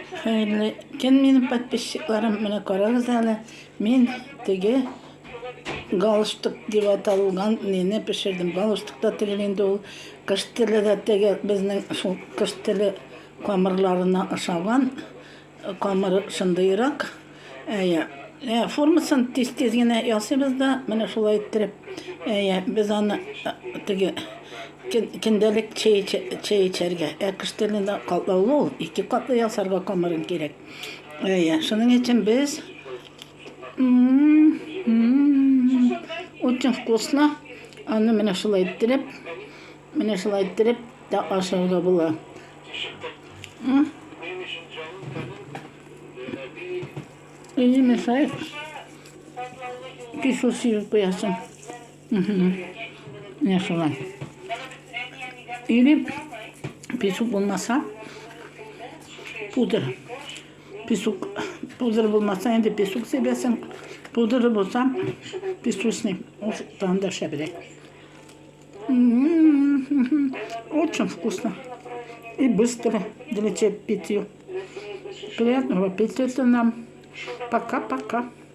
Хәерле көн, минем подписчикларым. Менә карагыз әле, мин теге галстук дип аталган нене пешердем. Галстук та түгел инде ул. Кыш теле дә теге безнең шул кыш теле камырларына ошаган. Камыры шундыйрак. Әйе. Ә, формасын тиз-тиз генә ясыйбыз да, менә шулай иттереп. Әйе, без аны теге көндәлек чәй, чәй эчәргә. Ә кыш телендә катлаулы ул, ике катлы ясарга камырын кирәк. Әйе, шуның өчен без очень вкусно. Аны менә шулай иттереп, менә шулай иттереп тә ашарга була. И не мешает. Кисло сибеп куясың. Менә шулай. Или песок булмаса, пудра. Песок, пудра булмаса, инде песок сибәсең. Пудра булса, песочный. Ул тагын да шәбрәк. Очень вкусно. И быстро для чаепития. Приятного аппетита нам. Пока-пока.